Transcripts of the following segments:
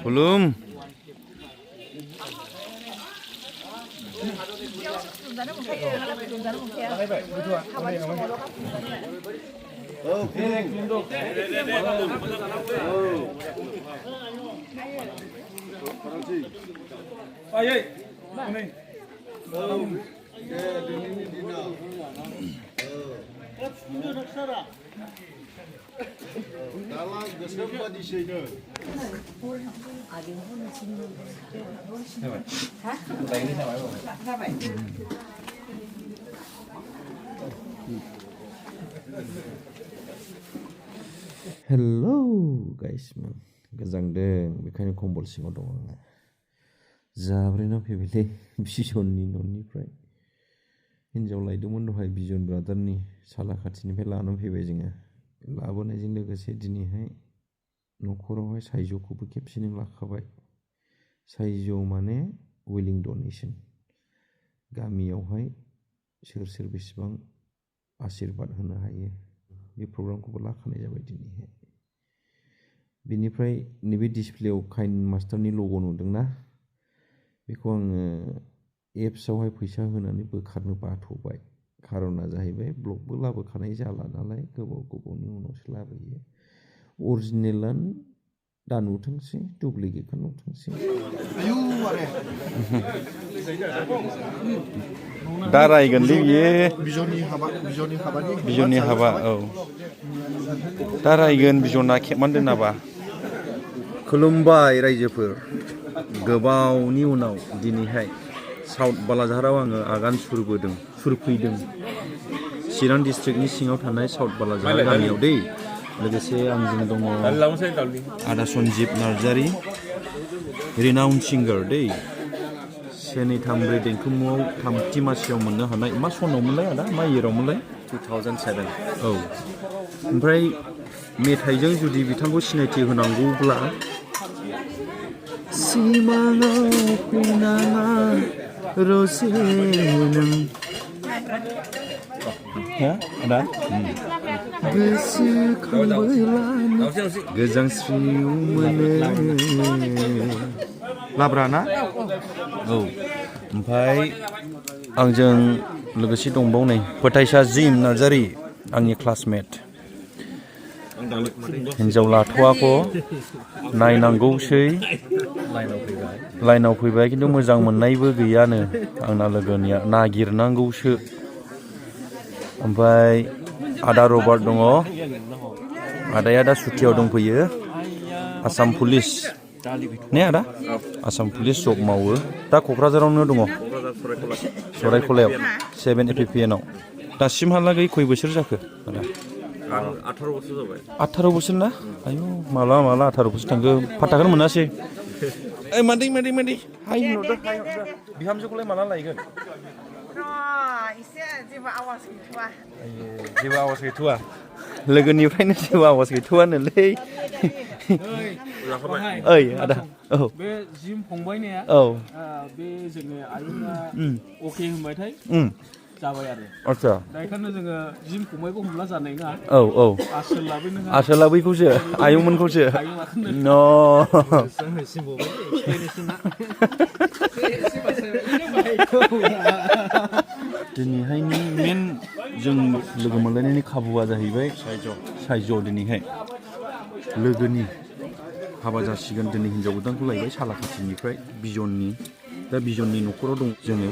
Belum. Hello guys, गोजांदों बेखायनो कम्बल सिङाव दं आङो जाब्रेना फैबायलै बिजननि न'निफ्राय हिनजाव लायदोंमोन दहाय बिजन ब्रादारनि सालाखाथिनिफ्राय लानानै फैबाय जोङो लाबोनायजों लोगोसे दिनैहाय न'खरावहाय साइजौखौबो खेबसेनो लाखाबाय साइजौ माने उइलिं डनेसन गामियावहाय सोर सोर बेसेबां आशीर्बाद होनो हायो बे प्रग्रामखौबो लाखानाय जाबाय दिनैहाय बिनिफ्राय नैबे डिसप्लेयाव काइन मास्टारनि लग' नुदोंना बेखौ आङो एप्सआवहाय फैसा होनानै बोखारनो बाथ'बाय खारना जाहैबाय ब्लगबो लाबोखानाय जाला नालाय गोबावनि उनावसो लाबोयो अरिजिनेलानो दा नुथोंसै डुप्लिकेटखौ नुथोंसै दा रायगोनलै बियो बिजननि हाबा औ दा रायगोन बिजना खेबनानै दोनाबा खुलुमबाय रायजोफोर गोबावनि उनाव दिनैहाय साउथ बालाझाराव आङो आगान सुरफैदों चिरां डिस्ट्रिक्टनि सिङाव थानाय साउथ बालाझार गामियाव दै लोगोसे आंजों दङ आदा सन्जिब नार्जारि रिनाउन्ड सिंगार दै सेनै थामब्रै देंखोमुआव थामथि मासियाव मोननो हानाय मा सनावमोनलाय आदा मा इयारावमोनलाय 2007 औ ओमफ्राय मेथाइजों जुदि बिथांखौ सिनायथि होनांगौब्ला सिमाङाव फैनाङा रसे नों आदा गोसोखांबोलानो गोजांस्रिउ मोनो लाब्रा ना औ ओमफ्राय आंजों लोगोसे दंबाव नै फोथायसा जिम नार्जारि आंनि क्लासमेट हिनजाव लाथ'वाखौ नायनांगौसै लाइनाव फैबाय खिन्थु मोजां मोननायबो गैयानो आंना लोगोनिया नागिरनांगौसो ओमफ्राय आदा रबार्ट दङ आदाया दा सुटियाव दंफैयो आसाम पुलिस ने आदा आसाम पुलिस जब मावो दा क'क्राझारावनो दङ सरायखलायाव 7 FPN आव दासिमहालागै खय बोसोर जाखो आदा 18 बोसोर जाबाय 18 बोसोर ना आयौ माला 18 बोसोर थांखो फात्ताखौनो मोनासै ओइ मादै हाय नुदो बिहामजोखौलाय माला लायगोन एसे जेबो आवाज गैथ'वा जेबो आवाज गैथ'वा लोगोनिफ्रायनो जेबो आवाज गैथ'वानोलै ओइ आदा औ बे जिम फंबायनिया औ बे जोंनि आयंआ अके होनबायथाय जाबाय आरो आच्छा दा बेखायनो जोङो जिम फंबायखौ हमला जानाय नङा औ आसोल लाबैखौसो आयंमोनखौसो न दिनैहायनि मेन जों लोगो मोनलायनायनि खाबुआ जाहैबाय साइज' दिनैहाय लोगोनि हाबा जासिगोन दिनै हिनजाव गोदानखौ लायबाय सालाखाथिनिफ्राय बिजननि दा बिजननि न'खराव दं जोङो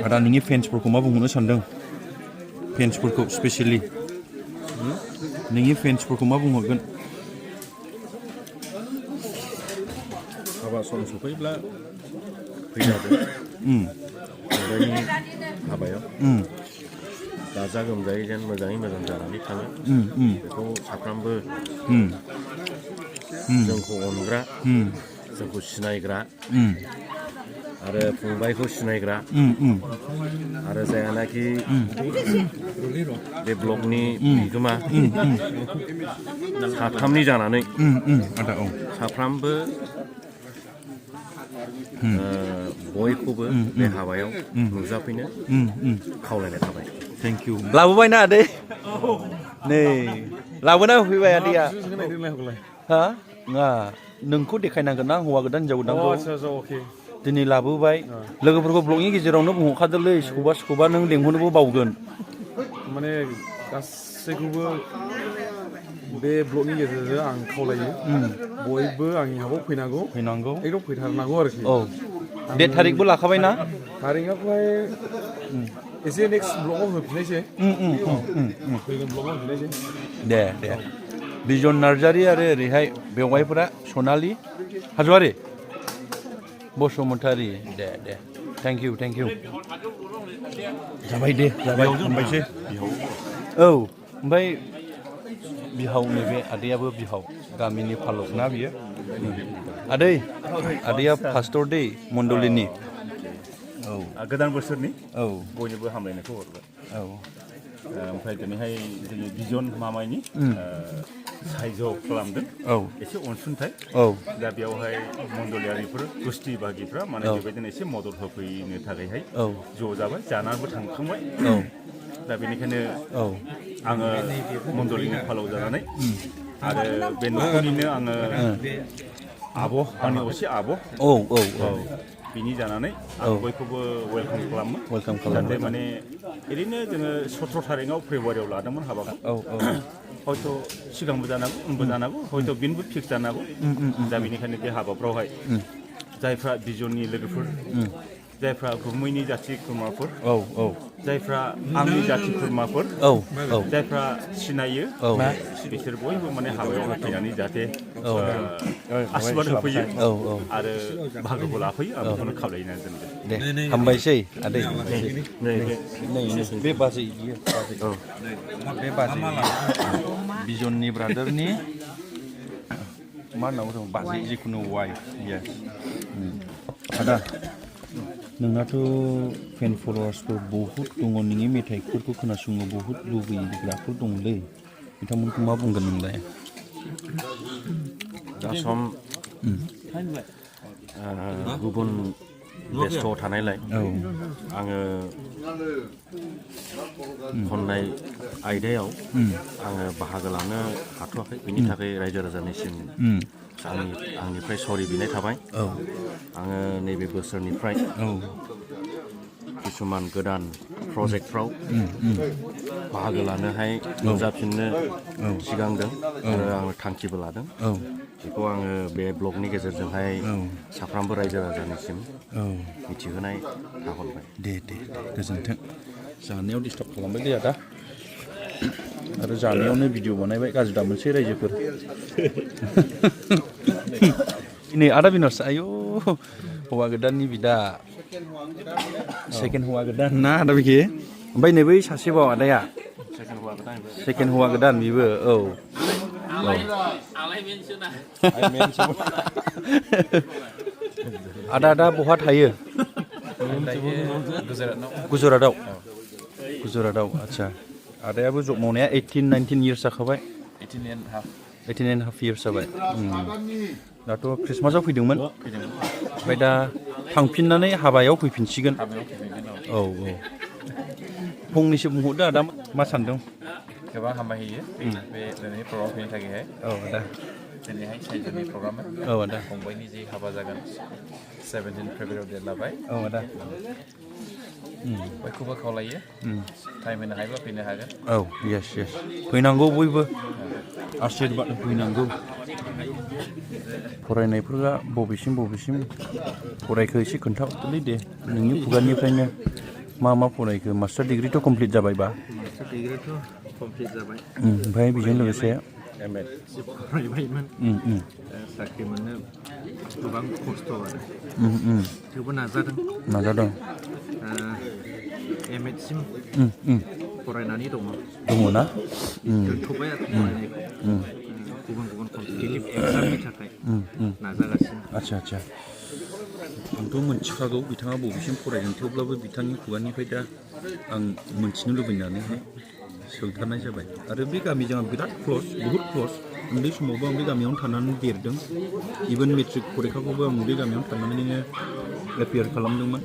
आदा नोंनि फेन्सफोरखौ मा बुंहरनो सानदों फेन्सफोरखौ स्पेसियेलि नोंनि फेन्सफोरखौ मा बुंहरगोन हाबा सम सफैब्ला फैजादो फंबायनि हाबायाव गाजा गोमजायै जेन मोजाङै मोजां जानानै थाङो बेखौ साफ्रोमबो जोंखौ अनग्रा जोंखौ सिनायग्रा आरो फंबायखौ सिनायग्रा आरो जायानाखि बे ब्लगनि बिगोमा साथामनि जानानै साफ्रामबो बयखौबो बे हाबायाव नुजाफैनो खावलायनाय थाबाय थेंक इउ लाबोबायना आदै नै लाबोना होफैबाय आदैया होनायदोंलाय हा नङा नोंखौ देखायनांगोन ना हौवा गोदान हिनजाव गोदानखौ आदसा अके दिनै लाबोबाय लोगोफोरखौ ब्लगनि गेजेरावनो बुंहरखादोलै सोखौबा नों लेंहरनोबो बावगोन माने गासैखौबो बे ब्लगनि गेजेरजों आं खावलायो बयबो आंनि हाबाव फैनांगौ एकदम फैथारनांगौ आरोखि औ डेट थारिखबो लाखाबाय ना थारिखआखौहाय एसे नेक्स्ट ब्लगाव होफिननायसै फैगोन ब्लगाव होफिननायसै दे बिजन नार्जारि आरो ओरैहाय बेवाइफोरा सनालि हाजवारि बसुमतारी दे थेंक इउ जाबाय हामबायसै औ ओमफ्राय बिहाव नैबे आदैयाबो बिहाव गामिनि फालक ना बियो आदैया फास्टर दै मण्डलिनि औ गोदान बोसोरनि औ बयनोबो हामलायनायखौ हरबाय औ ओमफ्राय दिनैहाय जोंनि बिजन मामायनि साहाय्य खालामदों एसे अनसुंथाइ दा बेयावहाय मण्डलियारिफोर गुस्थि बागिफ्रा माने बेबायदिनो एसे मदद होफैनो थाखायहाय ज' जाबाय जानानैबो थांखांबाय दा बेनिखायनो आङो मण्डलिनि फालाव जानानै आरो बे न'खरनिनो आङो आंनि असे आब' बिनि जानानै आं बयखौबो वेलकाम खालामो जाहाथे माने ओरैनो जोङो 17 थारिखआव फेब्रुवारियाव लादोंमोन हाबाखौ हयथ' सिगांबो जानांगौ उनबो जानांगौ हयथ' बिनबो फिक्स जानांगौ दा बेनिखायनो बे हाबाफ्रावहाय जायफ्रा बिजननि लोगोफोर जायफ्रा गुबुमैनि जाथि खुरमाफोर जायफ्रा आंनि जाथि खुरमाफोर जायफ्रा सिनायो बिसोर बयबो माने हाबायाव फैनानै जाहाथे आशीर्बाद होफैयो आरो बाहागोखौ लाफैयो आं बेखौनो खावलायनानै दोनदों दे हामबायसै आदै बे बाजै बे बाजै बिजननि ब्रादारनि मा होनना बुङो बाजै जिखुनु वाइफ आदा नोंनाथ' फेन फल'वार्सफोर बहुद दङ नोंनि मेथाइफोरखौ खोनासंनो बहुद लुबैग्राफोर दंलै बिथांमोनखौ मा बुंगोन नोंलाय दा सम गुबुन बेस्थ' थानायलाय आङो खननाय आयदायाव आङो बाहागो लानो हाथ'वाखै बिनि थाखाय रायजो राजानिसिम आंनिफ्राय सरि बिनाय थाबाय आङो नैबे बोसोरनिफ्राय किसुमान गोदान प्रजेक्टफ्राव बाहागो लानोहाय नुजाफिननो सिगांदों आरो आङो थांखिबो लादों बेखौ आङो बे ब्लगनि गेजेरजोंहाय साफ्रोमबो रायजो राजानिसिम मिथिहोनाय थाहरबाय दे गोजोन्थों जानायाव डिस्टार्ब खालामबाय दे आदा आरो जानायावनो भिडिअ बानायबाय गाज्रि दामोनसै रायजोफोर नै आदा बिनस आयौ हौवा गोदाननि बिदा सेकेन्ड हौवा गोदान ना आदा बिखि ओमफ्राय नै बै सासेबाव आदाया सेकेन्ड हौवा गोदान बेबो आदा बहा थायो गुजरातआव आदसा आदायाबो जब मावनाया 18-19 इयार्स जाखाबाय 18.5 इयार्स जाबाय दाथ' ख्रिस्टमासाव फैदोंमोन ओमफ्राय दा थांफिननानै हाबायाव फैफिनसिगोन औ फंनैसो बुंहरदो आदा मा सानदों गोबां हामबाय होयो बे दिनैनि प्रग्राम फैनो थाखायहाय आदा दिनैहाय साइजनि प्रग्राम आदा फंबायनि जि हाबा जागोन 17 फेब्रुवारियाव डेट लाबाय आदा बयखौबो खावलायो टाइम होनो हायोबा फैनो हागोन येस फैनांगौ बयबो आशीर्बाद फैनांगौ फरायनायफोरा बबेसिम फरायखो एसे खोन्थाहरदोलै दे नोंनि खुगानिफ्रायनो मा फरायखो मास्टार डिग्रिथ' कमप्लिट जाबायबा मास्टार डिग्रिथ' कमप्लिट जाबाय ओमफ्राय बेजों लोगोसे एमए फरायबायमोन साख्रि मोननो गोबां खस्थ' आरो थेवबो नाजादों एमएसिम फरायनानै दङ ना दोनथ'बाय आरो फरायनायखौ गुबुन कम्पिटिटिभ एग्जामनि थाखाय नाजागासिनो आदसा आंथ' मोनथिखागौ बिथाङा बबेसिम फरायदों थेवब्लाबो बिथांनि खुगानिफ्राय दा आं मोनथिनो लुबैनानैहाय सोंथारनाय जाबाय आरो बे गामिजों आं बिराद बहुद क्ल'ज उन्दै समावबो आं बे गामियावनो थानानै देरदों इभेन मेट्रिक फरिखाखौबो आं बे गामियावनो थानानैनो एपियार खालामदोंमोन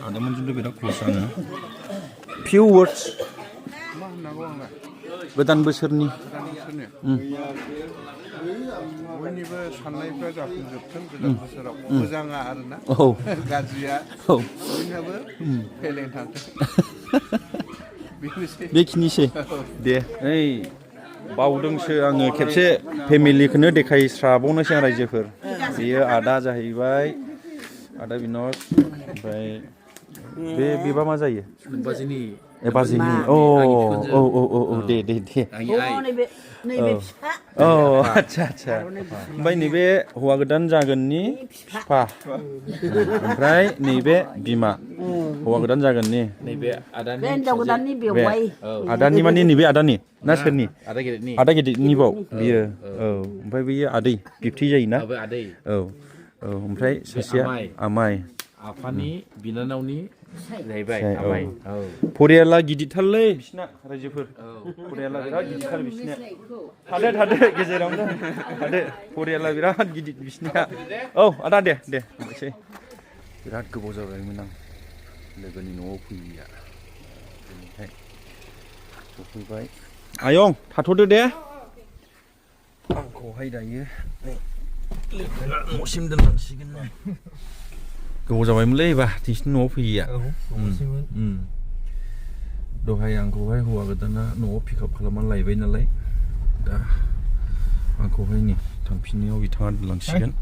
आदामोनजोंथ' बिराद क्ल'ज आङो फिउ वार्डस गोदान बोसोरनि बयनिबो साननायफ्रा जाफुंजोबथों गोदान बोसोराव मोजाङा आरोना गाज्रिया बयहाबो फेलें थांथों बेखिनिसै दे ओइ बावदोंसो आङो खेबसे फेमिलिखौनो देखायस्राबावनोसै आं रायजोफोर बेयो आदा जाहैबाय आदा बिन'द ओमफ्राय बेबा मा जायो बाजिनि बाजिनि दे आदसा ओमफ्राय नैबे हौवा गोदान जागोननि बिफा ओमफ्राय नैबे बिमा हौवा गोदान जागोननि नैबे आदानि हिनजाव गोदाननि बेवाइ आदानि माने नैबे आदानि ना सोरनि आदा गेदेरनि आदा गिदिरनि बाव बियो औ ओमफ्राय बेयो आदै बिबथै जायोना आदै औ ओमफ्राय सासेया आमाइ आफानि बिनानावनि जाहैबाय आमाइ फरियाला गिदिरथारलै बिसिना रायजोफोर फरियाला बिराद गिदिरथार बिसिना थादो गेजेरावनो थादो फरियाला बिराद गिदिर बिसिना औ आदा दे एसे बिराद गोबाव जाबायमोन आं लोगोनि न'आव फैया बेनिखाय सफैबाय आयं थाथ'दो दे आंखौहाय दायो न'सिम दोनलांसिगोन गोबाव जाबायमोनलै बा नोंसिनि न'आव फैयैया दहाय आंखौहाय हौवा गोदाना न'आव पिकआप खालामनानै लायबाय नालाय दा आंखौहाय नै थांफिननायाव बिथाङा दोनलांसिगोन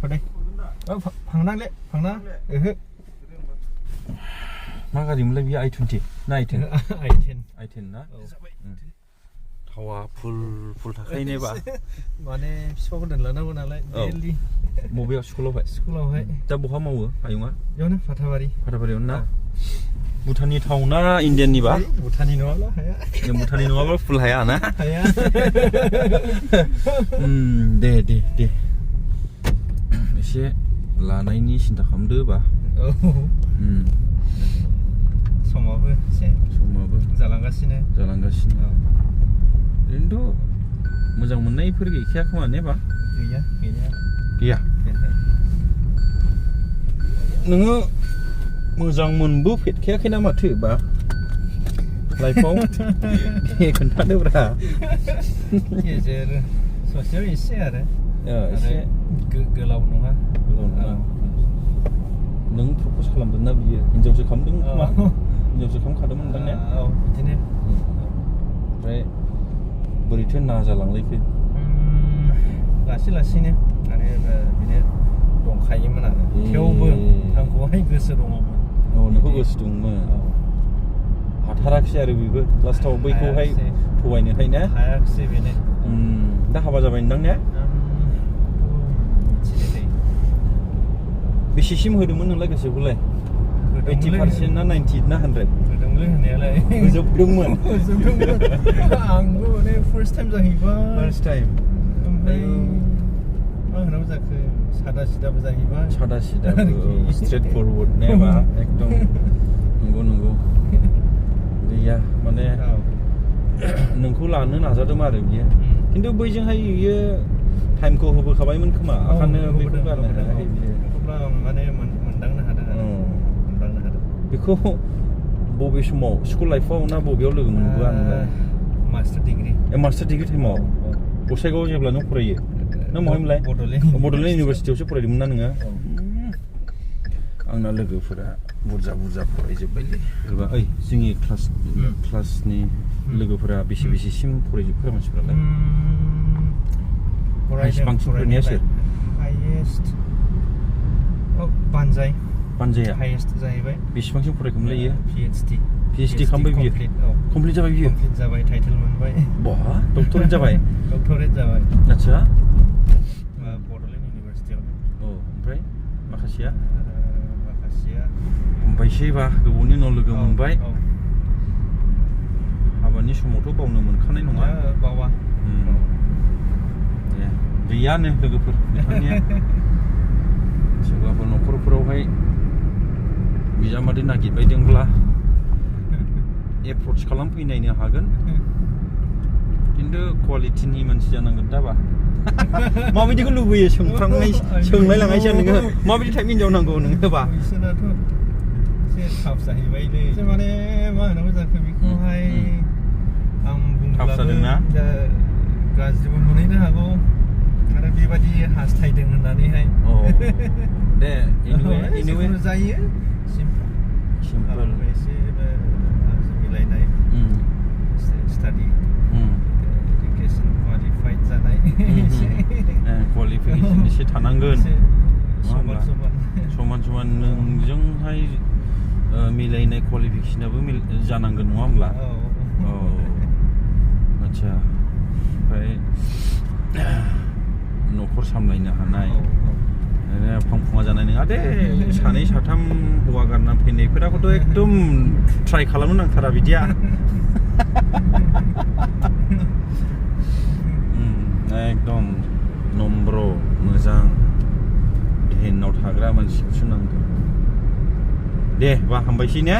मा गारिमोनलाय बियो i20 ना i10 ना थावा फुल थाखायो बा माने फिफाखौ दोनलांनांगौ नालाय डेलि बबेयाव स्कुलावहाय दा बहा मावो आयंआ बेयावनो फाथाबारियावनो ना भुटाननि थाव ना इण्डियाननिबा भुटाननि नङाब्ला हाया भुटाननि नङाब्ला फुल हाया ना दे एसे लानायनि सिन्था खालामदो बा समाबो जालांगासिनो ओरैनोथ' मोजां मोननायफोर गैखाया खोमा ने बा गैया नोङो मोजां मोनबोफेरखायाखैना माथो बा लाइफआव दे खोन्थादोब्रा गेजेर ससेयाव एसे आरो एसे गोलाव नङा नों प्रप'ज खालामदोंना बियो हिनजावसो खालामदों खोमा हिनजावसो खालामखादोंमोन दां ने बिदिनो ओमफ्राय बोरैथो नाजालांलायखो लासैनो माने बिनो दंखायोमोन आरो थेवबो आंखौहाय गोसो दङमोन नोंखौ गोसो दंमोन हाथाराखिसै आरो बेबो लास्टाव बैखौहाय थगायनोहाय ना हायाखिसै बेनो दा हाबा जाबाय नोंदां ने बेसेसिम होदोंमोन नोंलाय गोसोखौलाय 80% ना 90 ना 100 होदोंमोनलै होनायालाय होजोबदोंमोन आंबो माने फार्स्ट टाइम जाहैबाय ओमफ्राय मा होनांगौ जाखो सादा सिदाबो जाहैबाय स्ट्रेट फरवार्ड ने बा एकदम नंगौ गैया माने नोंखौ लानो नाजादोंमोन आरो बियो खिन्थु बैजोंहाय बियो टाइमखौ होबोखाबायमोन खोमा ओंखायनो बेखौ गारनो हायाखै बियो माने मोनदांनो हादों बेखौ बबे समाव स्कुल लाइफआव ना बबेयाव लोगो मोनबोआ नोंलाय मास्टार डिग्री टाइमाव गसाइगावआव जेब्ला नों फरायो नों महायमोनलाय बड'लेण्ड इउनिभारसिटियावसो फरायदोंमोन ना नोङो आंना लोगोफोरा बुरजा फरायजोब्बायलै सोरबा जोंनि क्लासनि लोगोफोरा बेसेसिम फरायजोबखो मानसिफोरालाय बांसिन फरायनाया सोर बानजाया हाइएस्ट जाहैबाय बेसेबांसिम फरायखोमोनलाय इयो PhD खालामबाय बियो कमप्लिट जाबाय बियो टाइटेल मोनबाय बहा डक्टरेट जाबाय आच्छा बड'लेण्ड इउनिभारसिटियाव ओमफ्राय माखासेया फंबायसैबा गोबावनि उनाव लोगो मोनबाय हाबानि समावथ' बावनो मोनखानाय नङा बावा गैयानो लोगोफोर नोंथांनिया सोरबाफोर न'खरफोरावहाय बिजामादै नागिरबायदोंब्ला एप्रच खालामफैनायनो हागोन खिन्थु क्वालिटिनि मानसि जानांगोन दाबा माबायदिखौ लुबैयो सोंलायलांनायसो नोङो माबायदि टाइप हिनजाव नांगौ नोङो बा बिसोरनाथ' एसे थाब जाहैबायलै माने मा होनांगौ जाखो बेखौहाय आं थाब जादोंना? बुंब्लाबो दा गाज्रिबो मोनहैनो हागौ आरो बेबायदि हास्थायदों होननानैहाय दे जिखुनु जायो सिम्पोल एसे मिलायनाय स्टाडि एडुकेसन क्वालिफाइड जानाय क्वालिफिकेसन एसे थानांगोन समान समान नोंजोंहाय मिलायनाय क्वालिफिकेसनाबो जानांगोन नङा होमब्ला औ आदसा ओमफ्राय न'खर सामलायनो हानाय फांफुङा जानाय नङा दे सानै साथाम हौवा गारना फैनायफोराखौथ' एकदम ट्राइ खालामनो नांथारा बिदिया एकदम नम्र मोजां ध्यानाव थाग्रा मानसिखौसो नांगौ दे बा हामबायसै ने